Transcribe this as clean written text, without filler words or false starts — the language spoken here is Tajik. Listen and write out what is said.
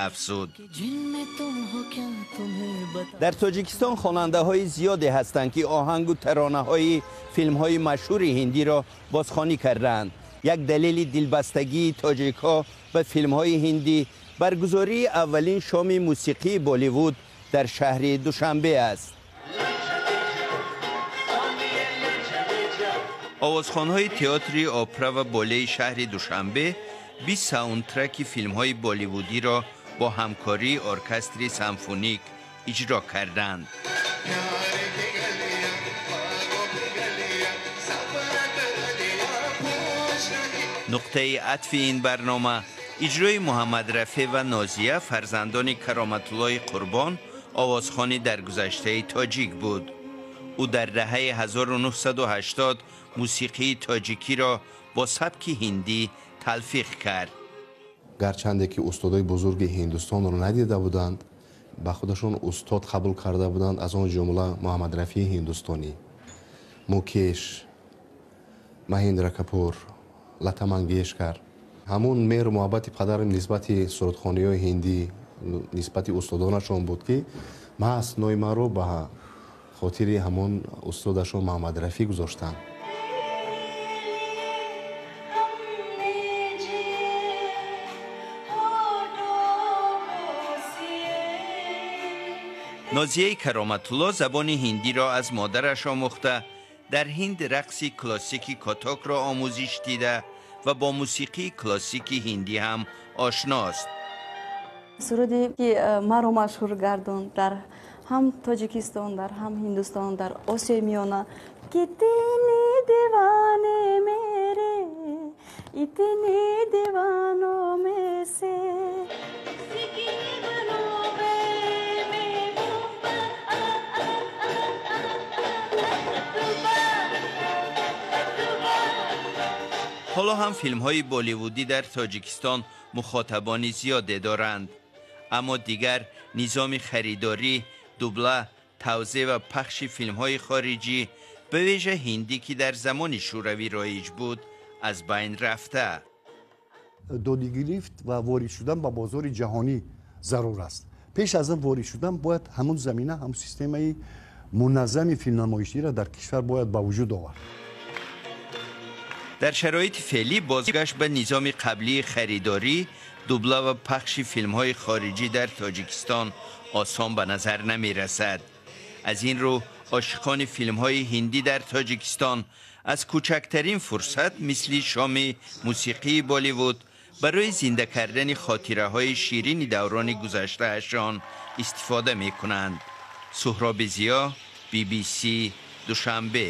Афзуд. Дар Тоҷикистон хонандаҳои зиёде ҳастанд, ки оҳангу таронаҳои филмҳои машҳури ҳиндиро бозхонӣ кардаанд. Як далели дилбастагии тоҷикҳо ба филмҳои ҳиндӣ баргузории аввалин шоми мусиқии Болливуд дар шаҳри Душанбе аст. Овозхонҳои театри опера ва болеи шаҳри Душанбе 20 саундтреки филмҳои болливудиро бо ҳамкории оркестри симфоник иҷро карданд. Нуқтаи атфи ин барнома иҷрои Муҳаммад Рафеъ ва Нозия, фарзандони Кароматуллои Қурбон, овозхони даргузаштаи тоҷик буд. Ӯ дар даҳаи 1980 мусиқии тоҷикиро бо сабки ҳиндӣ талфиқ кард. Гарчанде ки устодои бузурги Ҳиндустонро надида буданд, ба худашон устод қабул карда буданд, аз он ҷумла Муҳаммад Рафии ҳиндустонӣ, Мукеш, Маҳиндра Капур, Лата Мангешкар. Ҳамун меҳру муҳаббати падарам нисбати сурудхониҳои ҳиндӣ, нисбати устодонашон буд, ки маҳз нои маро ба хотири ҳамон устодашон Муҳаммад Рафӣ гузоштанд. Нозияи Кароматулло забони ҳиндиро аз модараш омӯхта, дар ҳинд рақси классики катакро омӯзиш дида ва бо мусиқии классики ҳиндӣ ҳам ошност. Суруде ки маро машҳур гардонд дар ҳам Тоҷикистон, дар ҳам Ҳиндустон, дар Осиёи Миёна: Китни деване мере, итни девано ме се. Ҳоло ҳам филмҳои болливудӣ дар Тоҷикистон мухотабони зиёде доранд, аммо дигар низоми харидорӣ, дубла, тавзеъ ва пахши филмҳои хориҷӣ, ба вижа ҳиндӣ, ки дар замони шӯравӣ роиҷ буд, аз байн рафта. Додигирифт ва ворид шудан ба бозори ҷаҳонӣ зарур аст. Пеш аз он ворид шудан бояд ҳамун замина, ҳамун системаи муназзами филмнамоиширо дар кишвар бояд ба вуҷуд овард. Дар шароити феълӣ бозгашт ба низоми қаблии харидорӣ, дубла ва пахши филмҳои хориҷӣ дар Тоҷикистон осон ба назар намерасад. Аз ин рӯ ошиқони филмҳои ҳиндӣ дар Тоҷикистон аз кӯчактарин фурсат, мисли шоми мусиқии Болливуд, барои зинда кардани хотираҳои ширини даврони гузаштаашон истифода мекунанд. Суҳроби Зиё, BBC, Душанбе.